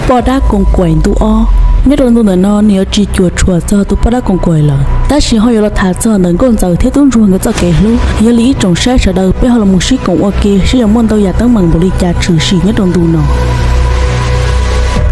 Poj dab koos kaim ntu ob. Nyob rau ntu ntawm no nws yuav tsis cuam tshuam txog tus poj dab koos kaim lawm, tab sis ho yuav los tham txog ntawm Nkauj Ntxawm thiab Tub Ntsuag nkawd txoj kev hlub. Yog li ib tsoom saib sawv daws, peb ho los mus sib koom ua ke seb yuav muaj ntau yam teeb meem npaum li cas tshwm sim nyob rau ntu no.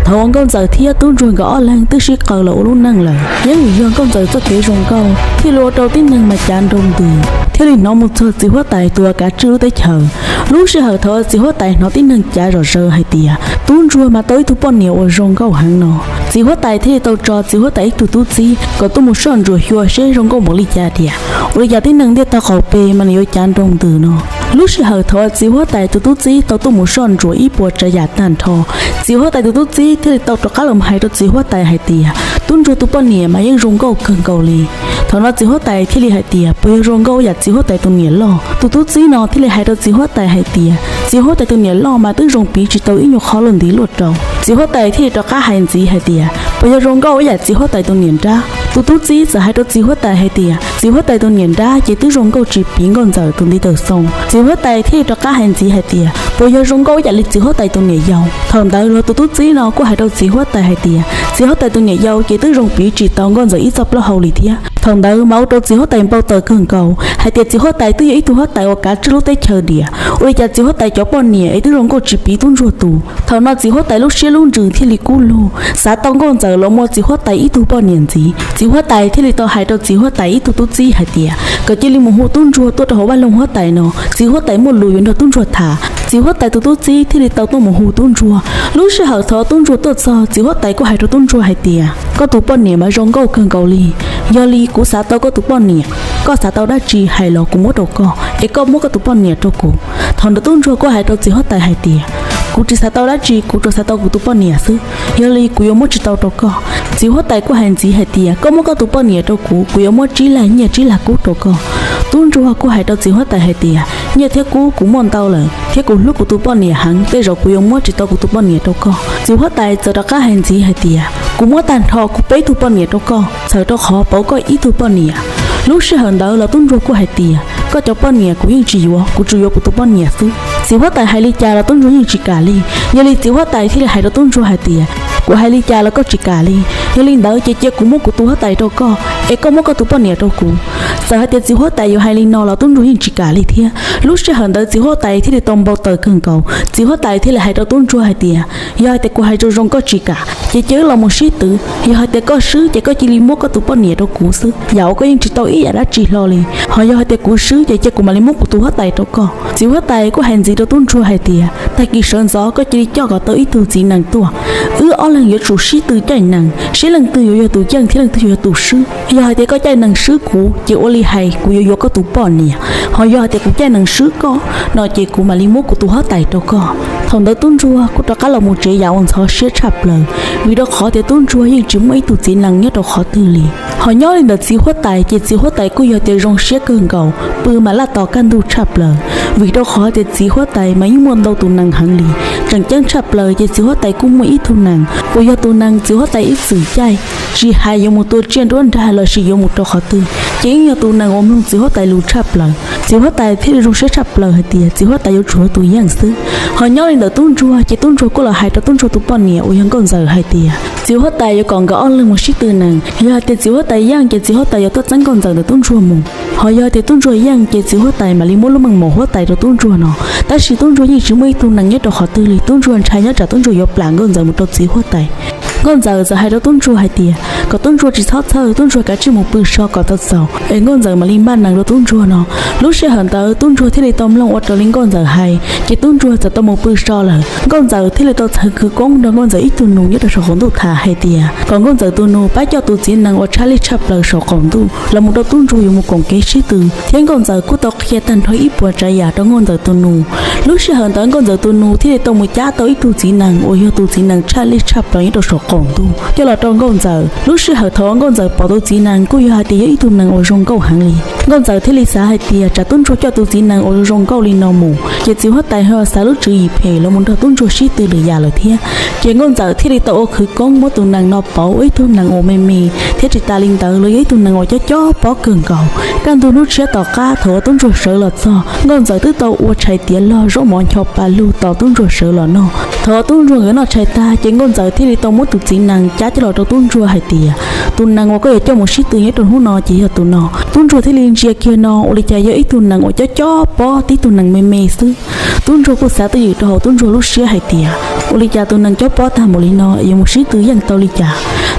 Thaum uas Nkauj Ntxawm thiab Tub Ntsuag nkawd ob leeg twb sib qaws los ua lub neej lawm, yeej vim yog Nkauj Ntxawm txoj kev zoo nkauj thiaj li ua rau tib neeg mas cav nroo ntws, thiaj li hnov mus txog txiv huab tais tus uas kav tswj lub teb chaws. Lub sij hawm thaum uas txiv huab tais hnov tib neeg cav zom zaws hais tias Tub Ntsuag mas tau ib tug poj niam uas zoo nkauj heev no, txiv huab tais thiaj li tau tso txiv huab tais ib tug tub txib kom tuaj mus soj ntsuam xyuas seb zoo nkauj npaum li cas tiag. Ua li cas tib neeg ntiaj teb qaum pem mas nws yuav cav nroo ntws no. Lub sij hawm thaum uas txiv huab tais tus tub txib tau tuaj mus soj ntsuam ib puas tsav yam tag nrho, txiv huab tais tus tub txib thiaj li tau rov qab los hais rau txiv huab tais hais tias Tub Ntsuag tus poj niam mas yeej zoo nkauj kawg nkaus li. Thaum no txiv huab tais thiaj li hais tias puas yog zoo nkauj yam txiv huab tais tus niam loj. Tus tub txib no thiaj li hais rau txiv huab tais hais tias txiv huab tais tus niam loj mas twb zoo piv tsis tau ib nyuag qho luaj ntiv luaj rau. Txiv huab tais thiaj li rov qab hais ntxiv hais tias puas yog zoo nkauj ib yam txiv huab tais tus niam nrab. Tus tub txib txawm hais rau txiv huab tais hais tias txiv huab tais tus niam nrab ces twb zoo nkauj tsis piv Nkauj Ntxawm tus ntiv taws xoo. Txiv huab tais thiaj li rov qab hais ntxiv hais tias puas yog zoo nkauj ib yam li txiv huab tais tus niam yau. Thaum ntawd los tus tub txib no kuj hais rau txiv huab tais hais tias txiv huab tais tus niam yau ces twb zoo piv tsis tau Nkauj Ntxawm ib txoj plaub hau li thiab. Thaum ntawd mas ua rau txiv huab tais npau taws kawg nkaus hais tias txiv huab tais twb yog ib tug huab tais uas kav tswj lub teb chaws diam, ua li cas txiv huab tais cov poj niam es twb zoo nkauj tsis piv Tub Ntsuag tus. Thaum no txiv huab tais lub siab lub ntsws thiaj li kub lug, xav tau Nkauj Ntxawm los muaj txiv huab tais ib tug poj niam ntxiv. Txiv huab tais thiaj li tau hais rau txiv huab tais ib tug tub txib hais tias kom cia li mus hu Tub Ntsuag tuaj rau hauv vaj loog huab tais no, txiv huab tais muaj lus yuav nrog Tub Ntsuag tham. Txiv huab tais tus tub txib thiaj li tau tuaj mus hu Tub Ntsuag. Lub sij hawm thaum Tub Ntsuag tuaj txog, txiv huab tais kuj hais rau Tub Ntsuag hais tias koj tus poj niam mas zoo nkauj kawg nkaus li. Yog li kuv xav tau koj tus poj niam, koj xav tau dab tsi hais los kuv muab rau koj, es koj muab koj tus poj niam rau kuv. Thaum ntawd Tub Ntsuag kuj hais rau txiv huab tais hais tias kuv tsis xav tau dab tsi, kuv tsuas xav tau kuv tus poj niam xwb, yog li kuv yuav muab tsis tau rau koj. Txiv huab tais kuj hais ntxiv hais tias koj muab koj tus poj niam rau kuv, kuv yuav muab tsib lag nyiaj tsib lag kub rau koj. Tub Ntsuag kuj hais rau txiv huab tais hais tias nyiaj thiab kub kuv muaj ntau lawm thiab kuv hlub kuv tus poj niam heev, tej zaum kuv yuav muab tsis tau kuv tus poj niam rau koj. Txiv huab tais txawm rov qab hais ntxiv hais tias kuv muab tag nrho kuv peb tug poj niam rau koj, txhawm rau qhov pauv koj ib tug poj niam. Lub sij hawm ntawd los Tub Ntsuag kuj hais tias koj cov poj niam kuv yeej tsis yuav, kuv tsuas yuav kuv tus poj niam xwb. Txiv huab tais hais li cas los Tub Ntsuag yeej tsis kam li. Yog li txiv huab tais thiaj li hais rau Tub Ntsuag hais tias kuv hais li cas los koj tsis kam li, yog li ntawd ces cia kuv muab kuv tus huab tais rau koj, es koj muab koj tus poj niam rau kuv. Txawm hais tias txiv huab tais yuav hais li no los Tub Ntsuag yeej tsis kam li thiab. Lub sij hawm ntawd txiv huab tais thiaj li tau npau taws kawg nkaus, txiv huab tais thiaj li hais rau Tub Ntsuag hais tias yog hais tias kuv hais zoo zoo koj tsis kam ces cia wb los mus sib twv, yog hais tias koj swb ces koj cia li muab koj tus poj niam rau kuv xwb, yam uas koj yeej tsis tau ib yam dab tsi hlo li. Ho yog hais tias kuv swb ces cia kuv mam li muab kuv tus huab tais rau koj. Txiv huab tais kuj hais ntxiv rau Tub Ntsuag hais tias tag kis sawv ntxov koj cia li coj kom tau ib tug txiv nees tuaj, wb ob leeg yuav tsum sib tw caij nees seb leej twg yuav yog tus yeej thiab leej twg yuav yog tus swb. Yog hais tias koj caij nees swb kuv ces ua li hais kuv yuav yuav koj tus poj niam, ho yog hais tias kuv caij nees swb koj no ces kuv mam li muab kuv tus huab tais rau koj. Thaum ntawd Tub Ntsuag kuj rov qab los mus tsev yam uas ntxhov siab tshaj plaws, vim rau qhov tias Tub Ntsuag yeej tsis muaj ib tug txiv nees nyob rau qhov twg li. Ho nyob li ntawd txiv huab tais ces txiv huab tais kuj yog tias zoo siab kawg nkaus, pw mas laj tos kaj ntug tshaj plaws, vim rau qhov tias txiv huab tais mas yeej muaj ntau tus nees heev li. Tseem ceeb tshaj plaws ces txiv huab tais kuj muaj ib tug nees uas yog tus nees txiv huab tais ib txwm caij, tsis hais yuav mus tua tsiaj nruab nrag lossis yuav mus rau qhov twg ces yeej yog tus nees uas mloog txiv huab tais lus tshaj plaws. Txiv huab tais thiaj li zoo siab tshaj plaws hais tias txiv huab tais yuav tsum yog tus yeej xwb. Ho nyob li ntawd Tub Ntsuag ces Tub Ntsuag kuj los hais rau Tub Ntsuag tus poj niam uas yog Nkauj Ntxawm hais tias txiv huab tais yuav kom nkawd ob leeg mus sib tw nees, yog hais tias txiv huab tais yeej ces txiv huab tais yuav tuaj txeeb Nkauj Ntxawm ntawm Tub Ntsuag mus. Ho yog hais tias Tub Ntsuag yeej ces txiv huab tais mam li muab lub meej mom huab tais rau Tub Ntsuag no. Tab sis Tub Ntsuag yeej tsis muaj ib tug nees nyob rau qhov twg li, Tub Ntsuag ntshai nyob tsam Tub Ntsuag yuav plam Nkauj Ntxawm mus rau txiv huab tais. Nkauj Ntxawm txawm hais rau Tub Ntsuag hais tias kom Tub Ntsuag tsis txhob txhawj, Tub Ntsuag kav tsij mus pw so kom tau txaus es Nkauj Ntxawm mam li npaj nees rau Tub Ntsuag no. Lub sij hawm ntawd Tub Ntsuag thiaj li tau mloog ua raws li Nkauj Ntxawm hais, ces Tub Ntsuag txawm tau mus pw so lawm. Nkauj Ntxawm thiaj li tau txhais khawv koob nrog Nkauj Ntxawm ib tug nus nyob rau saum qaum ntuj tham hais tias kom Nkauj Ntxawm tus nus pab coj tus txiv nees uas tshaj lij tshaj plaws saum qaum ntuj los mus rau Tub Ntsuag yuav mus koom kev sib tw, thiab Nkauj Ntxawm kuj tau qhia tag nrho ib puas tsav yam rau Nkauj Ntxawm tus nus. Lub sij hawm ntawd Nkauj Ntxawm tus nus thiaj li tau mus cab tau ib tug txiv nees uas yog tus txiv nees tshaj lij tshaj plaws nyob rau saum qaum ntuj coj los rau Nkauj Ntxawm. Lub sij hawm thaum uas Nkauj Ntxawm pom tus txiv nees kuj yog hais tias yog ib tug nees uas zoo nkauj heev li, Nkauj Ntxawm thiaj li xav hais tias tsam Tub Ntsuag coj tus txiv nees uas zoo nkauj li no mus ces txiv huab tais ho xav lub tswv yim phem los mus nrog Tub Ntsuag sib tw lwm yam lawm thiab. Ces Nkauj Ntxawm thiaj li tau ua khawv koob muab tus nees no pauv ua ib tug nees uas me me, thiab tsis tas li ntawd los yog ib tug nees uas cob cob pob kawg nkaus. Kaj ntug hnub tshiab tom qab thaum uas Tub Ntsuag sawv los txog, Nkauj Ntxawm twb tau ua tshais tiav log zaub mov ncho pa lug tos Tub Ntsuag sawv los noj. Thaum uas tub ntsuag nkawd noj tshais tag ces nkauj ntxawm thiaj li tau muab tus txiv nees cab coj los rau tub ntsuag hais tias, tus nees uas koj yuav coj mus sib tw nyob rau hnub no ces yog tus no. Tub ntsuag thiaj li ntsia kiag no ua li cas yog ib tug nees uas cob cob pob tib tug nees me me xwb. Tub ntsuag kuj xav twj ywm rau hauv tub ntsuag lub siab hais tias, ua li cas tus nees cob pob tag npaum li no yuav mus sib tw yeej tau li cas.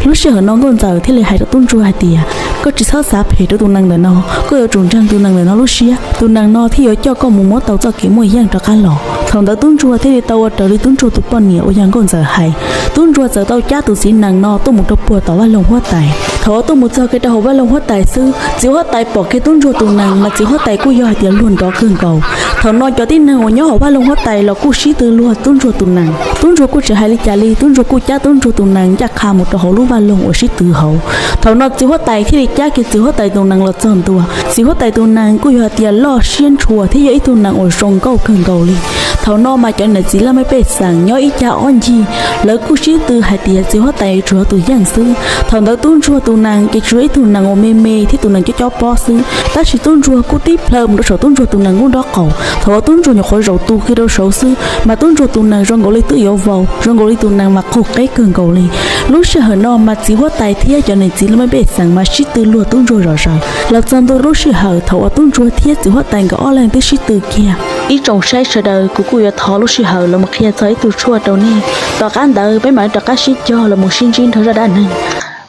Lub sij hawm no nkauj ntxawm thiaj li hais rau tub ntsuag hais tias, koj tsis txhob xav phem rau tus nees ntawm no, koj yuav tsum ntseeg tus nees ntawm no lub siab, tus nees no thiaj yuav coj koj mus muab tau txoj kev muaj yeej rov qab los. Thaum ntawd tub ntsuag thiaj li tau ua raws li tub ntsuag tus poj niam uas yog nkauj ntxawm hais. Tub ntsuag txawm tau cab tus txiv nees no tuaj mus rau puag tom vaj loog huab tais. Thaum uas tuaj mus txog kiag rau hauv vaj loog huab tais xwb, txiv huab tais pom kiag tub ntsuag tus nees mas txiv huab tais kuj yog hais tias luag nrov kawg nkaus. Thaum no cov tib neeg uas nyob hauv vaj loog huab tais los kuj sib tw luag tub ntsuag tus nees. Tub ntsuag kuj tsis hais li cas li, tub ntsuag kuj cab tub ntsuag tus nees ncaj qha mus rau hauv lub vaj loog uas sib tw hauv. Thaum no txiv huab tais thiaj li cab kiag txiv huab tais tus nees los txog ntua. Txiv huab tais tus nees kuj yog hais tias loj siab ntshua thiab yog ib tug nees uas zoo nkauj kawg nkaus li. Thaum no mas cov niam txiv laj mej pej xeem nyob ib cag ob ncig, lawv kuj sib tw hais tias txiv huab tais tsuas yog tus yeej xwb. Thaum ntawd tub ntsuag tus nees ces tsuas yog ib tug nees uas me me thiab tus nees cob cob pob xwb, tab sis tub ntsuag kuj tib plhaw mus rau saum tub ntsuag tus nees lub nrob qaum. Thaum uas tub ntsuag nyuam qhuav zaum tu kiag rau saud xwb mas tub ntsuag tus nees zoo nkaus li twb yuav vau, zoo nkaus li tus nees mas qaug qeb kawg nkaus li. Lub sij hawm no mas txiv huab tais thiab cov niam txiv laj mej pej xeem mas sib tw luag tub ntsuag zom zaws. Los txog ntua lub sij hawm thaum uas tub ntsuag thiab txiv huab tais nkawd ob leeg twb sib tw kiag. Ib tsoom saib sawv daws, kuv kuj yuav thov lub sij hawm los mus qhia txog ib tug tshuaj rau nej. Tom qab ntawd peb mam li rov qab sib cog los mus sib ntsib nrog zaj dab neeg.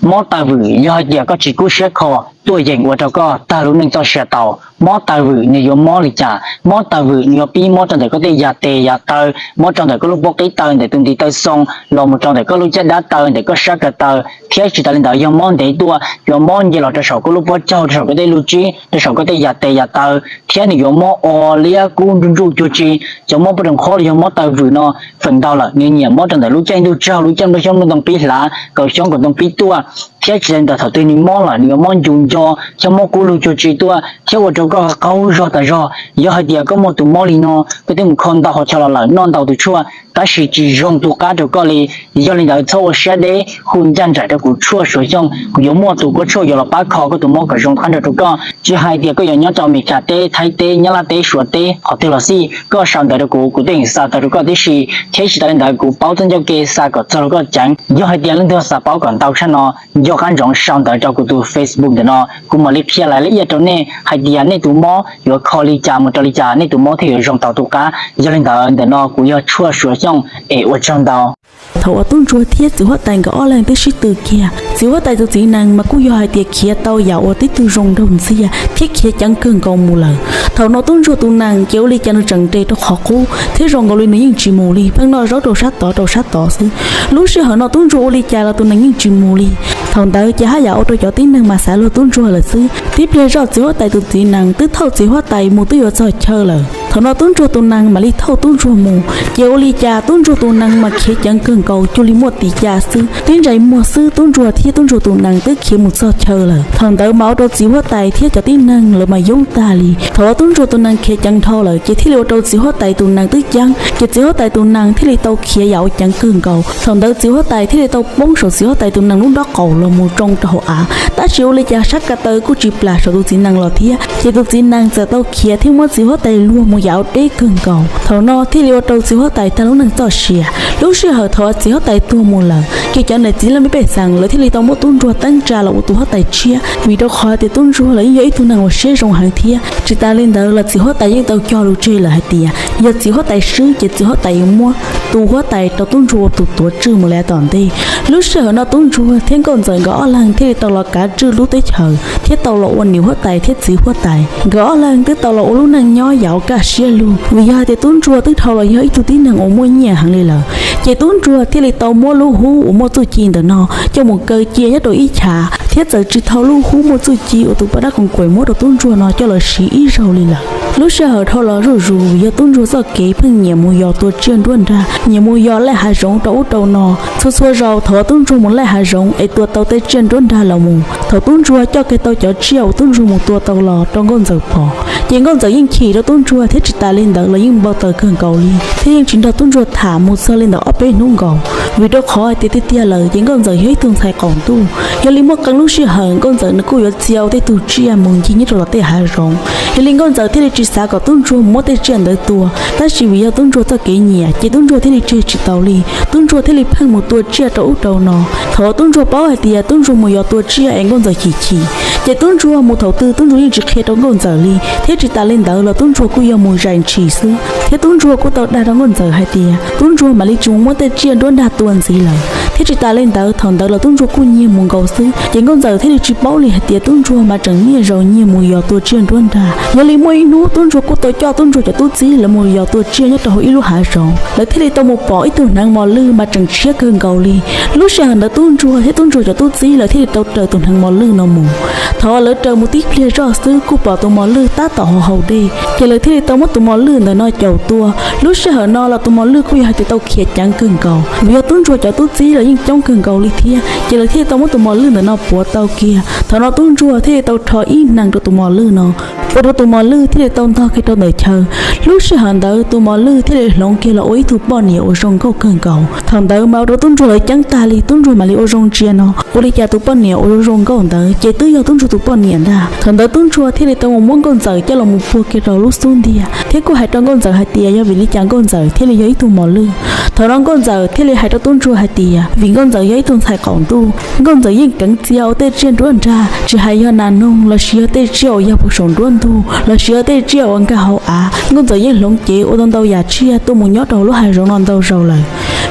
Mob taw vwm yog hais tias koj tsis kub siab kho, tuaj yeem ua rau koj tag lub neej txoj sia tau. Mob taw vwm nws yuav mob li cas? Mob taw vwm nws yuav pib mob rau ntawm koj tej yam tes yam taw, mob rau ntawm koj lub pob qib taw ntawm tus ntiv taw xoo los mus rau ntawm koj lub caj dab taw ntawm koj sab ko taw, thiab tsis tas li ntawd yog mob ntev tuaj yuav mob nce los rau saum koj lub pob caug, rau saum koj tej lub tsib, rau saum koj tej yam tes yam taw, thiab nws yuav mob o liab kub nruj nruj cuag tsi. Cov mob poj rooj qhob los yog mob taw vwm no feem ntau lawm nws nyiam mob rau ntawm lub caij ntuj tsaug, lub caij nplooj xyoob nplooj ntoo pib hlav, kaum xyoo kaum ntoo pib tuaj, thiab tsis tas li ntawd thaum twg nws mob lawm nws yuav mob ncu nco thiab mob kub lug cuag tsi tuaj thiab ua rau koj qaug zog tas zog. Yog hais tias koj muaj tus mob li no, koj twb mus kho ntau qhov chaw los lawm, noj ntau tus tshuaj tab sis tsis zoo tu qab rau koj li. Yog li ntawd txhob ua siab deb, hu ncaj nraim rau kuv Tshuaj Suav Xyooj, kuv yuav muaj tus kua tshuaj yuav los pab kho koj tus mob kom zoo qab nrog rau koj. Tsis hais tias koj yuav nyob rau Amelikas teb, Thaib teb, Nyab Laj teb, Suav teb, qhov twg los xij, koj sau ntawv rau kuv, kuv twb yeej xa tau rau koj tib si. Thiab tsis tas li ntawd kuv paub txoj ncauj ke xa kom txog rau koj ceev. Yog hais tias leej twg xav paub kom ntau tshaj no, nco qab ntsoov sau ntawv rau kuv tus Facebook ntawm no, kuv mam li qhia lais laj iaj rau nej hais tias nej tus mob yuav kho li cas mus rau li cas nej tus mob thiaj yuav zoo tau tu qab. Yog li ntawd ntawm no kuv yog Tshuaj Suav Xyooj es ua tsaug ntau. Thaum uas tub ntsuag thiab txiv huab tais nkawd ob leeg twb sib tw kiag, txiv huab tais tus txiv nees mas kuj yog hais tias khiav tau yam uas tib tug zoo nraug ntxiag thiab khiav ceev kawg nkaus mus lawm. Thaum no tub ntsuag tus nees ces ua li cas nws tseem nres rau qhov qub thiab zoo nkaus li nws yeej tsis mus li, pheej noj zaub rau sab tod rau sab tod xwb. Lub sij hawm no tub ntsuag ua li cas los tus nees yeej tsis mus li. Thaum ntawd ces haj yam ua rau cov tib neeg mas xav luag tub ntsuag lawm xwb. Tib pliag zoj txiv huab tais tus txiv nees twb thauj txiv huab tais mus twb yuav txog chaw lawm. Thaum no tub ntsuag tus nees mam li thauj tub ntsuag mus, ces ua li cas tub ntsuag tus nees mas khiav ceev kawg nkaus cuag li muaj tis ca xwb. Tib ntsais muag xwb tub ntsuag thiab tub ntsuag tus nees twb khiav mus txog chaw lawm. Thaum ntawd mas ua rau txiv huab tais thiab cov tib neeg lawv mas yoob tag li. Thaum uas tub ntsuag tus nees khiav ceev dhau lawm ces thiaj li ua rau txiv huab tais tus nees twb ceeb, ces txiv huab tais tus nees thiaj li tau khiav yam uas ceev kawg nkaus. Thaum ntawd txiv huab tais thiaj li tau poob saum txiv huab tais tus nees lub nrob qaum los mus tsoo rau hauv av. Tab sis ua li cas sab ka taw kuj tsis plam saum tus txiv nees los thiab, ces tus txiv nees txawm tau khiav thiab muab txiv huab tais luag mus yam uas deb kawg nkaus. Thaum no thiaj li ua rau txiv huab tais tag lub neej txoj sia. Lub sij hawm thaum uas txiv huab tais tuag mus lawm, ces cov niam txiv laj mej pej xeem lawv thiaj li tau muab tub ntsuag teeb tsa los ua tus huab tais tshiab, vim rau qhov tias tub ntsuag los yeej yog ib tug neeg uas siab zoo heev thiab. Tsis tas li ntawd los txiv huab tais yeej tau cog lus tseg lawm hais tias yog txiv huab tais swb ces txiv huab tais yuav muab tus huab tais rau tub ntsuag ua tus tuav tswj mus li tom ntej. Lub sij hawm no tub ntsuag thiab nkauj ntxawm nkawd ob leeg thiaj li tau los kav tswj lub teb chaws thiab tau los ua niam huab tais thiab txiv huab tais. Nkawd ob leeg twb tau los ua lub neej nyob yam uas kaj siab lug, vim yog hais tias tub ntsuag twb dhau los yog ib tug tib neeg uas muaj nyiaj heev li lawm. Ces tub ntsuag thiaj li tau muab lub hub uas muaj txuj ci ntawm no coj mus kaw cia nyob rau ib chav, thiab txawm tsis thau lub hub muaj txuj ci uas tus poj dab koom kuem muab rau tub ntsuag no coj los siv ib zaug li lawm. Lub sij hawm dhau los zuj zus vim yog tub ntsuag txoj kev pheej nyiam mus yos tua tsiaj nruab nrag, nyiam mus yos laij hav zoov rau ub rau no. Txhua txhua zaus thaum uas tub ntsuag mus laij hav zoov es tua tau tej tsiaj nruab nrag los mus, thaum tub ntsuag coj kiag tau cov tsiaj uas tub ntsuag mus tua tau los rau nkauj ntxawm pom, ces nkauj ntxawm yeej chim rau tub ntsuag thiab tsis tas li ntawd los yeej npau taws kawg nkaus li, thiab yeej tsis nrog tub ntsuag tham mus txog li ntawm ob peb hnub nkaus. Vim rau qhov hais tias tiag tiag lawm ces Nkauj Ntxawm yog ib tug ntxhais qaum ntuj, yog li muaj qee lub sij hawm Nkauj Ntxawm nws kuj yuav txia ua tej tug tsiaj mus ncig nyob rau tom tej hav zoov. Yog li Nkauj Ntxawm thiaj li tsis xav kom tub ntsuag mus muab tej tsiaj ntawd tua, tab sis vim yog tub ntsuag txoj kev nyiam ces tub ntsuag thiaj li tseg tsis tau li. Tub ntsuag thiaj li pheej mus tua tsiaj rau ub rau no. Thaum tub ntsuag paub hais tias tub ntsuag mus yos tua tsiaj es Nkauj Ntxawm chim chim, ces tub ntsuag mus thaum twg tub ntsuag yeej tsis qhia rau Nkauj Ntxawm li, thiab tsis tas li ntawd los tub ntsuag kuj yog mus zais ntshis xwb. Thiab tub ntsuag kuj tau dag rau Nkauj Ntxawm hais tias tub ntsuag mam li tsis mus muab tej tsiaj nruab nrag tua ntxiv lawm, thiab tsis tas li ntawd thaum ntawd los tub ntsuag kuj nyiag mus nkaus xwb. Ces Nkauj Ntxawm thiaj li tsis paub li hais tias tub ntsuag mas tseem niaj zaus nyiag mus yos tua tsiaj nruab nrag. Yog li muaj ib hnub tub ntsuag kuj tau coj tub ntsuag cov tub txib lawv mus yos tua tsiaj nyob rau hauv ib lub hav zoov, lawv thiaj li tau mus pom ib tug hneev mos lwj mas tseem tshiab kawg nkaus li. Lub sij hawm ntawd tub ntsuag thiab tub ntsuag cov tub txib lawv thiaj li tau raws tus hneev mos lwj no mus. Thaum lawv raws mus tib pliag zoj xwb kuj pom tus mos lwj tab tom hauv haus dej, ces lawv thiaj li tau muab tus mos lwj ntawm no caum tua. Lub sij hawm no los tus mos lwj kuj yog hais tias tau khiav ceev kawg nkaus, vim yog tub ntsuag cov tub txib los yeej coob kawg nkaus li thiab, ces lawv thiaj li tau muab tus mos lwj ntawm no puav tau kiag. Thaum no tub ntsuag thiaj li tau rho ib hneev rau tus mos lwj no, ua rau tus mos lwj thiaj li tau ntog kiag rau ntawm chaw. Lub sij hawm ntawd tus mos lwj thiaj li hloov kiag los ua ib tug poj niam uas zoo nkauj kawg nkaus. Thaum ntawd mas ua rau tub ntsuag lawv ceeb tag li, tub ntsuag mam li ua zoo ntsia no, ua li cas tus poj niam uas zoo nkauj ntawd ces twb yog tub ntsuag tus poj niam ntag. Thaum ntawd tub ntsuag thiaj li tau mus muab Nkauj Ntxawm coj los mus puag kiag rau lub xub ntiag, thiab kuj hais rau Nkauj Ntxawm hais tias yog vim li cas Nkauj Ntxawm thiaj li yog ib tug mos lwj. Thaum no Nkauj Ntxawm thiaj li hais rau tub ntsuag hais tias vim Nkauj Ntxawm yog ib tug ntxhais qaum ntuj, Nkauj Ntxawm yeej keev txia ua tej tsiaj nruab nrag, tsis hais yog nas noog lossis yog tej tsiaj uas yog puag saum nruab ntug lossis yog tej tsiaj uas nkag hauv av, Nkauj Ntxawm yeej hloov cev ua tau ntau yam tsiaj tuaj mus nyob rau hauv lub hav zoov no ntau zaus lawm.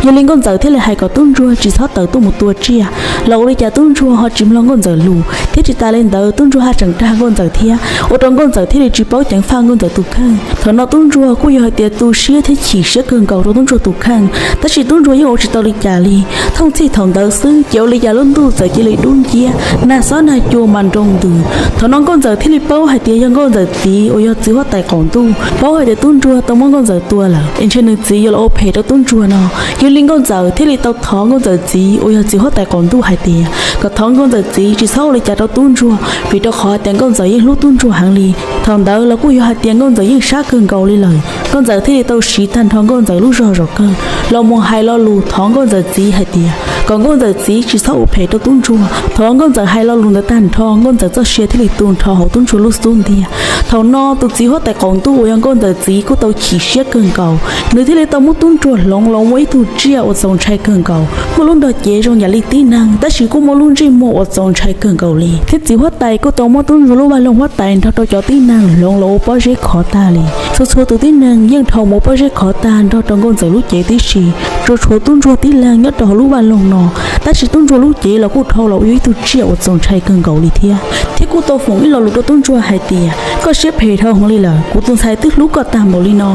Yog li Nkauj Ntxawm thiaj li hais kom tub ntsuag tsis txhob tawm tuaj mus tua tsiaj, los ua li cas tub ntsuag ho tsis mloog Nkauj Ntxawm lus, thiab tsis tas li ntawd tub ntsuag haj tseem dag Nkauj Ntxawm thiab, ua rau Nkauj Ntxawm thiaj li tsis paub ceev faj Nkauj Ntxawm tus kheej. Thaum no tub ntsuag kuj yog hais tias tu siab thiab chim siab kawg nkaus rau tub ntsuag tus kheej, tab sis tub ntsuag yeej ua tsis tau li cas li. Thooj txhij thaum ntawd xwb ces ua li cas lub ntuj txawm cia li dub nciab, nag xob nag cua mas nroo ntws. Thaum no Nkauj Ntxawm thiaj li paub hais tias yog Nkauj Ntxawm txiv uas yog txiv huab tais qaum ntuj paub hais tias tub ntsuag tau muab Nkauj Ntxawm tua lawm es ntshe nws txiv yuav los ua phem rau tub ntsuag no. Yog li Nkauj Ntxawm thiaj li tau thov Nkauj Ntxawm txiv uas yog txiv huab tais qaum ntuj hais tias kom thov Nkauj Ntxawm txiv tsis txhob ua li cas rau tub ntsuag, vim rau qhov tias Nkauj Ntxawm yeej hlub tub ntsuag heev li. Thaum ntawd los kuj yog hais tias Nkauj Ntxawm yeej sab kawg nkaus li lawm. Nkauj Ntxawm thiaj li tau siv tag nrho Nkauj Ntxawm lub zog zaum kawg los mus hais lo lus thov Nkauj Ntxawm txiv hais tias kom Nkauj Ntxawm txiv tsis txhob ua phem rau tub ntsuag. Thaum Nkauj Ntxawm hais lo lus ntawd tag nrho, Nkauj Ntxawm txoj sia thiaj li tu nrho hauv tub ntsuag lub xub ntiag. Thaum no tus txiv huab tais qaum ntuj uas yog Nkauj Ntxawm txiv kuj tau chim siab kawg nkaus, nws thiaj li tau muab tub ntsuag hloov los ua ib tug tsiaj uas txaus ntshai kawg nkaus, muaj lub nrog cev zoo yam li tib neeg, tab sis kuj muaj lub ntsej muag uas txaus ntshai kawg nkaus li. Thiab txiv huab tais kuj tau muab tub ntsuag lub vaj loog huab tais nrog rau cov tib neeg hloov los ua pob zeb khov tag li. Txhua txhua tus tib neeg yeej dhau mus ua pob zeb khov tag nrog rau Nkauj Ntxawm lub cev tib si, tsuas tshuav tub ntsuag tib leeg nyob rau hauv lub vaj loog no. Tab sis tub ntsuag lub cev los kuj dhau los ua ib tug tsiaj uas txaus ntshai kawg nkaus li thiab. Thiab kuj tau foom ib lo lus rau tub ntsuag hais tias koj siab phem dhau heev li lawm, kuv tus ntxhais twb hlub koj tag npaum li no,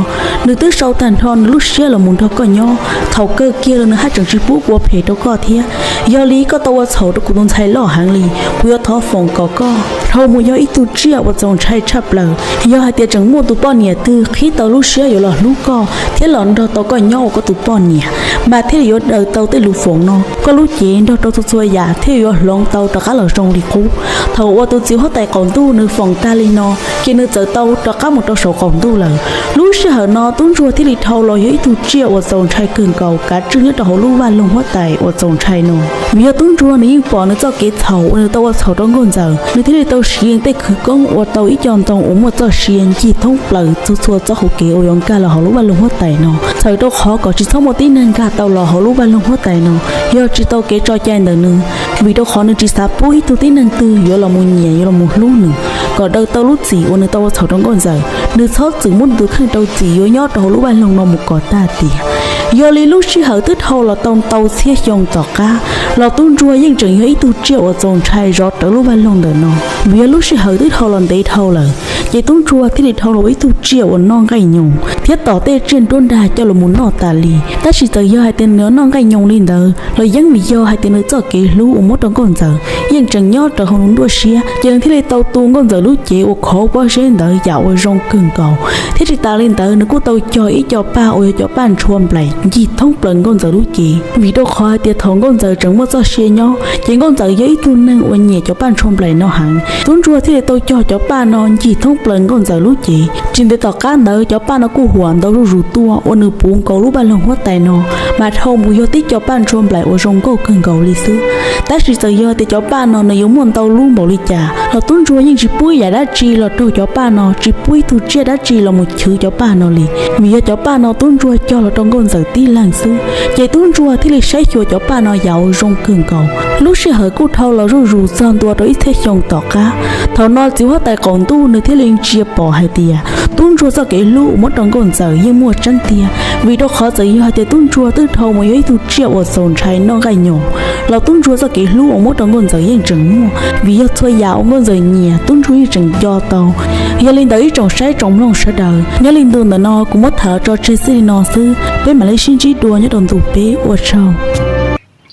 nws twb sau tag nrho nws lub siab los mus nrog koj nyob, thaum kawg kiag los nws haj tseem tsis pub ua phem rau koj thiab. Yog li koj tau ua txhaum rau kuv tus ntxhais loj heev li, kuv yuav thov foom kom koj dhau mus yog ib tug tsiaj uas txaus ntshai tshaj plaws. Yog hais tias tseem muaj tus poj niam twg qhib tau lub siab yuav los hlub koj thiab los nrog tau koj nyob ua koj tus poj niam, mas thiaj li yuav daws tau tej lus foom no, koj lub cev nrog rau txhua txhua yam thiaj yuav hloov tau rov qab los zoo li qub. Thaum uas tus txiv huab tais qaum ntuj nws foom tag li no, ces nws txawm tau rov qab mus rau saum qaum ntuj lawm. Lub sij hawm no tub ntsuag thiaj li dhau los yog ib tug tsiaj uas txaus ntshai kawg nkaus kav tswj nyob rau hauv lub vaj loog huab tais uas txaus ntshai no. Vim yog tub ntsuag nws yeej pom nws txoj kev txhaum uas nws tau ua txhaum rau Nkauj Ntxawm, nws thiaj li tau siv tej khawv koob ua tau ib co ntoo uas muaj txoj sia ncig thoob plaws txhua txhua txoj hauv kev uas yuav nkag los hauv lub vaj loog huab tais no, txhawm rau qhov kom tsis txhob muaj tib neeg nkag tau los hauv lub vaj loog huab tais no yog tsis tau kev tso cai ntawm nws. Vim rau qhov nws tsis xav pub ib tug tib neeg twg yuav los mus nyiam yuav los mus hlub nws, kom daws tau lub txim uas nws tau ua txhaum rau Nkauj Ntxawm. Nws txhob txwm muab nws tus kheej rau txim yuav nyob rau hauv lub vaj loog no mus kom tag tiam. Yog li lub sij hawm twb dhau los tau ntau txhiab xyoo tom qab los tub ntsuag yeej tseem yog ib tug tsiaj uas txaus ntshai zov rawv lub vaj loog ntawm no. Vim yog lub sij hawm twb dhau los ntev dhau lawm, ces tub ntsuag thiaj li dhau los ua ib tug tsiaj uas noj nqaij nyoos thiab tom tej tsiaj nruab nrag coj los mus noj tas li. Tab sis txawm yog hais tias nws noj nqaij nyoos li ntawd los yeej vim yog hais tias nws txoj kev hlub uas muab rau Nkauj Ntxawm yeej tseem nyob rau hauv nws nruab siab, ces nws thiaj li tau tu Nkauj Ntxawm lub cev uas khov pob zeb ntawd yam uas zoo kawg nkaus. Thiab tsis tas li ntawd nws kuj tau cog ib co paj uas yog cov paj ntshua nplaim ncig thoob plaws Nkauj Ntxawm lub cev. Vim rau qhov hais tias thaum Nkauj Ntxawm tseem muaj txoj sia nyob ces Nkauj Ntxawm yog ib tug neeg uas nyiam cov paj ntshua nplaim no heev. Tub ntsuag thiaj li tau cog cov paj no ncig thoob plaws Nkauj Ntxawm lub cev. Tsis ntev tom qab ntawd cov paj no kuj huam ntau zuj zus tuaj uas nws puv nkaus lub paj loog huab tais no, mas dhau mus yog tib co paj ntsuag nplaim uas zoo nkauj kawg nkaus li xwb. Tab sis txawm yog tias cov paj no nws yuav muaj ntau lub npaum li cas los tub ntsuag yeej tsis pub ib yam dab tsi los raug cov paj no, tsis pub ib tug tsiaj dab tsi los mus chwv cov paj no li. Vim yog cov paj no tub ntsuag cog los rau nkauj ntxawm tib leeg xwb, ces tub ntsuag thiaj li saib xyuas cov paj no yam uas zoo kawg nkaus. Lub sij hawm kuj dhau los zuj zus txog ntua rau ib txhiab xyoo tom qab. Thaum no txiv huab tais qaum ntuj nws thiaj li ntsia pom hais tias tub ntsuag txoj kev hlub uas muab rau nkauj ntxawm yeej muaj tseeb tiag, vim rau qhov txawm yog hais tias tub ntsuag twb dhau mus yog ib tug tsiaj uas txaus ntshai noj nqaij nyoos los tub ntsuag txoj kev hlub uas muab rau nkauj ntxawm yeej tseem muaj, vim yog txhua yam uas nkauj ntxawm nyiam tub ntsuag yeej tseem nco tau. Yog li ntawd ib tsoom saib tsoom mloog sawv daws, nyob li ntu ntawm no kuv muab tham los tso tseg txij li no xwb, peb mam li sib ntsib dua nyob rau ntu peb, ua tsaug.